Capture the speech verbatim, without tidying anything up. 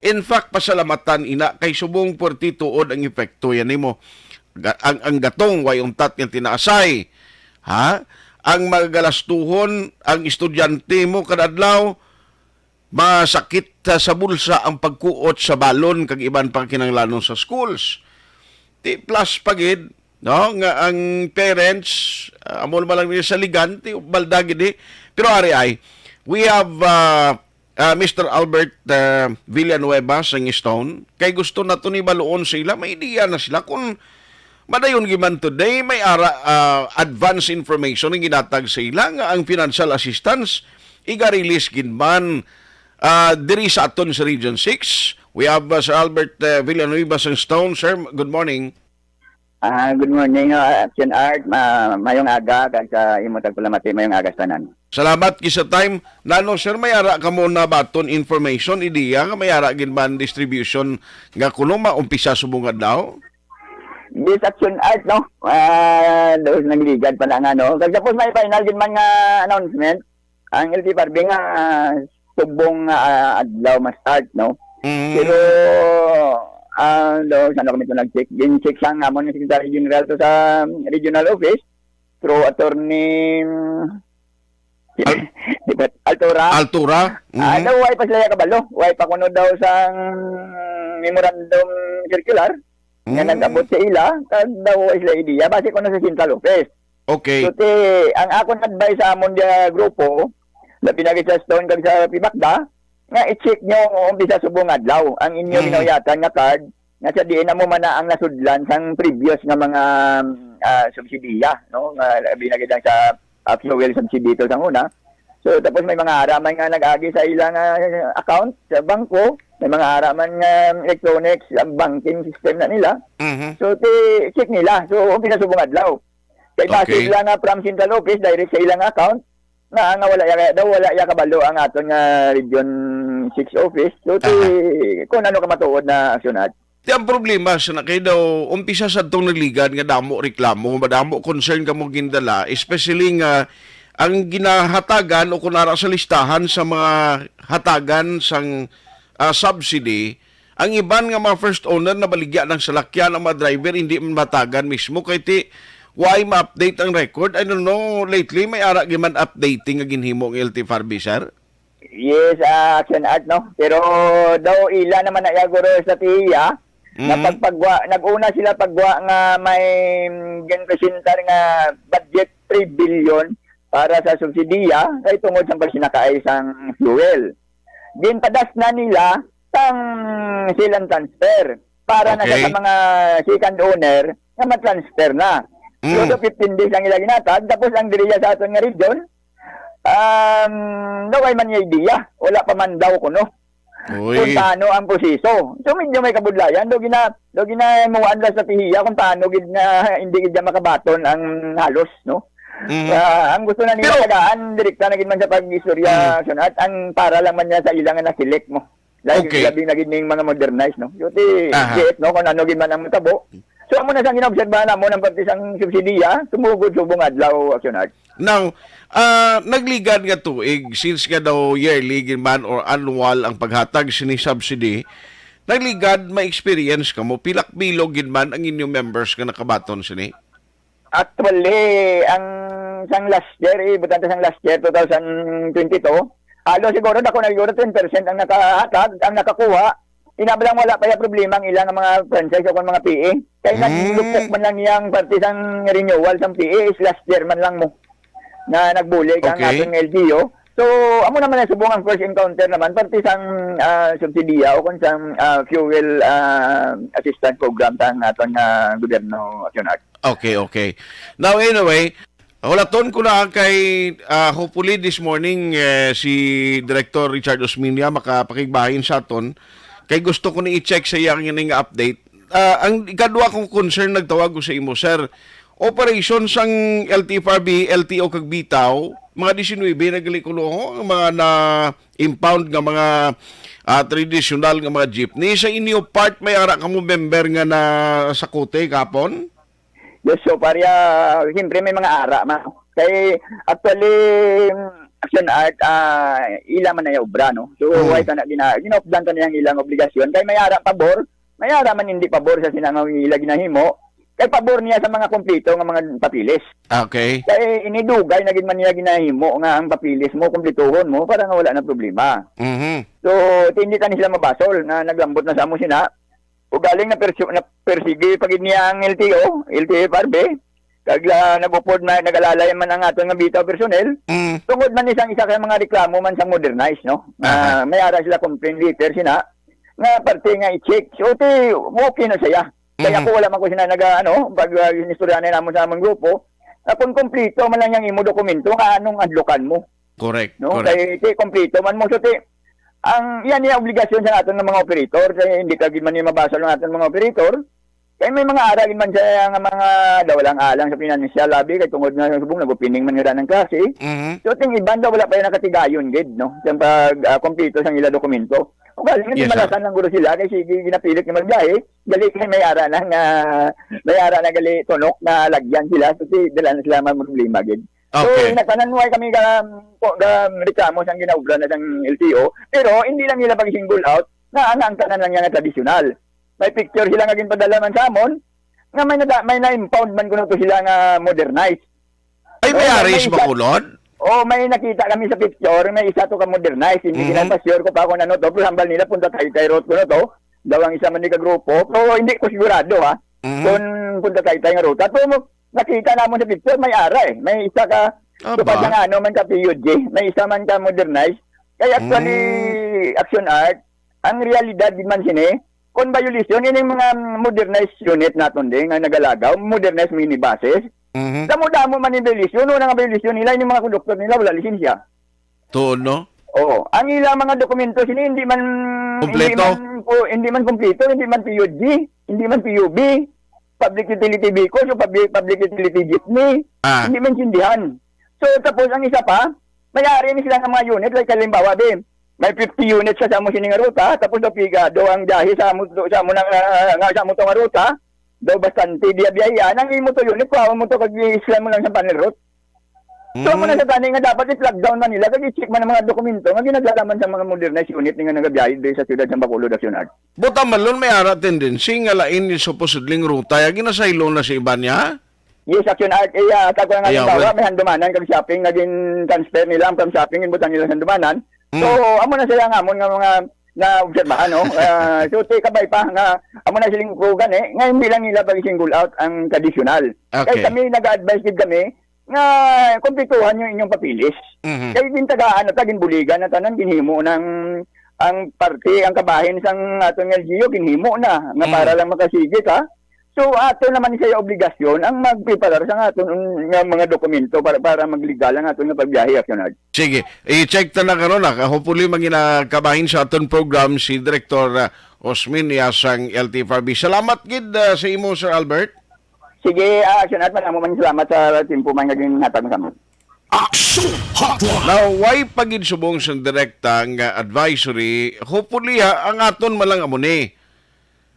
In fact, pasalamatan ina kay subong puwerte tuod ang epekto yan nimo. Ga-, ang, ang gatong way untat nga tinaasay. Ha? Ang mga galastuhon, ang estudyante mo kada adlaw, masakit sa, sa bulsa ang pagkuot sa balon kag iban pang kinahanglanon sa schools. Ti plus pa gid, no, nga ang parents, ah, amo naman lang nila sa ligan, ti balda gid eh. Pero ari ay, we have, ah, ah, Mister Albert, ah, Villanueva sa Stone. Kay gusto nato ni baluon sa ila, may ideya na sila kung madayon gid man today, may ara, ah, advance information ang ginatag sa ila nga ang financial assistance iga-release gid man, ah, diri sa aton sa Region six. We have, ah, Sir Albert, ah, Villanueva sa Stone. Sir, good morning. Ah, good morning, ah, Action Art. Ma-, mayong aga, kag sa imo tagpalamati, mayong aga sa tanan. Salamat gid sa time. Nano, sir, may ara kamo nabaton information, ideya nga may ara gid man distribution nga kuno maumpisa subong adlaw? Yes, Action Art, no? Ah, dos nagligad pa lang, ano. Kag tapos may final gid man nga announcement. Ang L T F R B nga, ah, subong nga, ah, adlaw ma-start, no? Mm. Pero, ah, do, saan kami ito nag-check? Gin-check sang amon nga Secretary General to sa regional office through attorney, mm, Al- di ba? Altura. Altura? Ah, Mhm. Daw, way pa sila kabalo. Way pa kuno daw sang memorandum circular nga Mm. nag-abot sa ila, kag daw way sila ideya. Base kuno sa central office. Okay. So, ti, ang akon advice sa amon nga grupo, labi na gid sa Stone kag sa Pibakda, nga i-check nyo kung umpisa subong adlaw ang inyo Mm. ginawayatan nga card, nga sa diin amo man na ang nasudlan sang previous nga mga, ah, subsidiya, no? Nga labi na gid ang sa, ah, fuel subsidy to sang una. So, tapos may mga ara man nga nag-agi sa ilang, ah, account sa bangko, may mga ara man nga electronics ang banking system na nila. Mhm. So, ti, check nila. So, umpisa subong adlaw. Kay base Okay. lang nga from central office, direct sa ilang account, na nga wala ya, daw wala ya kabalo ang aton nga Region six office. So, ti, Aha. kung ano ka matuod na aksyon at Ti ang problema sa na kay daw umpisa sa tong nagligad nga damo reklamo, madamo concern kamo gindala, especially nga ang ginahatagan o kung ara sa listahan sa mga hatagan sang, ah, subsidy, ang iban nga mga first owner nabaligya ng salakyan, ang mga driver hindi man matagan mismo kay ti why ma-update ang record. I don't know, lately may ara gyud man updating nga ginhimo ang L T F R B, sir? Yes, ah, Action Art, no? Pero daw ila naman na iya guro estratehiya na Mm. pagpagwa, nag-una sila pagwa nga may, mm, ginpresentar nga budget three billion para sa subsidiya kay tungod sa pagsinakaay sang fuel. Ginpadas na nila sang sale and transfer para na sa, Okay. sa mga second owner nga ma-transfer na. Mm. So, fifteen days lang ila ginatag, tapos ang diriya sa aton nga region, um, daw ay man niya idea. Wala pa man daw kuno Uy. kung paano ang proseso. So, medyo may kabudlayan. Do gina, do ginahimuan lang sa tihiya kung paano gid na hindi gid niya makabaton ang halos, no? Mhm. Ah, ang gusto na nila Pero tagaan, direkta na gid man sa pag-istorya, Mm. Sean, at ang para lang man niya sa ilang na-select mo. Like, Okay. labi na gid ning mga modernized, no? Yuti, Aha. Jet, no? Kung ano gid man ang matabo. So, amo na sang ginaobserbahan namo ng parte sang subsidiya, sumugod subong adlaw, Action Art. Now, ah, nagligad nga tuig, since nga daw yearly gid man or annual ang paghatag sini subsidy, nagligad, may experience kamo, pilak bilog gid man ang inyong members nga nakabaton sini? Actually, ang sang last year, eh, butante sang last year, two thousand twenty-two, halos siguro dako na siguro ten percent ang nakahatag, ang nakakuha. Ina ba lang wala pa yung problema ang ilang mga franchise o kung mga P A? Kaya Hmm. naglupok man lang yang parte sang renewal sang P A is last year man lang mo na nagbulig ang Okay. ating L T O. So, amo naman ang subong ang first encounter naman, parte sang, ah, subsidiya o kung sang, ah, fuel, ah, assistance program sang aton nga gobyerno, Action Art. Okay, okay. Now, anyway, hulaton ko na kay, ah, hopefully this morning, eh, si Director Richard Osmeña makapakigbahin sa aton. Kay gusto ko ni i-check sa iyang ining update. Ah, ang ikadwa kong concern, nagtawag ko sa imo, sir. Operation sang L T F R B, L T O kag Bitaw, mga diecinuebe na gali kuno, ho, ang mga na-impound nga mga, ah, tradisyonal nga mga jeepney. Sa inyo part, may ara kamo member nga na sa Cote kapon? Yes, so, pare, ah, siyempre may mga ara, ma. Kay, actually, Action Art, ah, ila man na obra, no? So, Mm. why ta na gina-, ginaupdan ta niyang ilang obligasyon? Kay may ara pabor, may ara man hindi pabor sa sina nga ila ginahimo. Kay pabor niya sa mga kompleto nga mga papilis. Okay. Kay inidugay na gid man niya ginahimo nga ang papilis mo, kumplituhon mo para nga wala na problema. Mhm. So, ti-, hindi ta ni sila mabasol nga naglambot na sa amo sina. Ugaling na persu-, na persigi pa gid niya ang L T O, L T F R B. Kag la, nag-upod na, nag-alalay man ang aton nga bitaw personnel. Mm. Tungod man isang isa ka mga reklamo man sa modernize, no? Nga Aha. may ara sila complaint letter sina, nga parte nga i-check. So, ti, okay na siya. Kaya Mhm. ako wala man ko sina naga, ano, pag, ah, inistoryahan na namon sa among grupo, na kung kompleto man lang yung imo dokumento, nga anong adlukan mo? Correct, No? correct. Kay, kay kompleto man mo. So, ti, ang, yan yung obligasyon sa aton ng mga operator. Kay hindi ka gid man yung mabasa ng aton mga operator. Kay may mga ara gid man siya nga mga daw lang alang sa financial, labi, kay tungod nga subong nag-opening man nga ng klase. Mhm. So, ting iban daw wala pa yung nakatigayon gid, no? Sa pag, ah, kompleto sa ila dokumento. O galing, Yes, sir. malasan lang guro sila, kay sige, ginapilit nga magbiyahe. Gali kay may ara na nga, may ara na gali tunok na lagyan sila. So, si, dala na sila may problema gid. So, Okay. nagpananway kami ga, ga reklamo sang ginaobra na sang L T O, pero hindi lang nila pag-single out na ang, ang tanan lang niya nga tradisyonal. May picture sila nga ginpadala man sa amon, nga may nada-, may na-impound man kuno to sila nga modernized. Ay, may Oh, may aris isa, Bacolod? Oh, may nakita kami sa picture, may isa to ka modernized, hindi Mhm. na pa sure ko pa kung ano to, pero hambal nila, Punta Taytay route kuno to, daw ang isa man ni ka grupo, pero hindi ko sigurado, ha, Mhm. kung Punta Taytay nga ruta. Pero mo, nakita namon sa picture, may ara eh. May isa ka, Aba. tupad nga ano man ka P U G, may isa man ka modernized. Kaya actually, Mm. Action Art, ang realidad din man sini, kung violation, ini mga modernized unit naton din nga nagalagaw, modernized minibuses, Mhm. damo-damo man yung violation, una nga violation nila, yung mga konduktor nila, wala lisensya. Tuod, no? Oo. Ang ilang mga dokumento sini hindi man, Kompleto? hindi man po, hindi man kompleto, hindi man P U G, hindi man P U B, public utility vehicles o public, public utility jeepney, Ah. hindi man sindihan. So, tapos ang isa pa, may ari ni sila nga mga unit, like, halimbawa, di, may fifty units sa amo sini nga ruta, tapos daw pigado ang biyahe sa amo, sa amo na, nga, nga sa amo to nga ruta, daw bastante biya-, biyahean, ang imo to unit, kuhaon mo to, kag isla mo lang sa panel route. So, amo na Mm. sa tani nga dapat i-flag down man nila, kag i-check man ang mga dokumento nga ginadala man sa mga modernized unit nga nagabiyahe diri sa siyudad sa Bacolod, Action Art. Buta malon may ara tendency nga lain ni supposedly nga ruta, ya ginasaylo na si iban niya? Yes, Action Art. Eh, ah, sa ko nga Ayaw, halimbawa, well. may Handumanan kag shopping nga gin-transfer nila ang from shopping, ginbutang nila sa Handumanan. Mm. So, amo na sila nga amon nga mga naobserbahan, no? Ah, so, ti kabay pa nga amo na siling kugan, eh, nga hindi lang nila pag-single out ang tradisyonal. Kay Okay. kami, nag-a-advise gid kami nga kumpletuhan yung inyong papilis. Mhm. Kay gintagaan na ta, ginbuligan na tanan, ginhimo ng ang parte, ang kabahin sang aton L G U, ginhimo na nga Mm. para lang makasigi ka. So, ato naman siya obligasyon ang magpreparar sa aton nga mga dokumento para, para maglegal ang aton nga pagbiyahe, Action Art. Sige, i-check ta na karon, ah. Hopefully, mangina kabahin sa aton program si Director, ah, Osmin Yasang, L T F R B. Salamat gid, ah, sa imo, Sir Albert. Sige, ah, Action Art, madamo man salamat sa tempo man nga ginhatag mo sa amon. Action Hotline. Now, why pa gid subong sa direkta nga advisory? Hopefully, ha, ang aton man lang amo ni.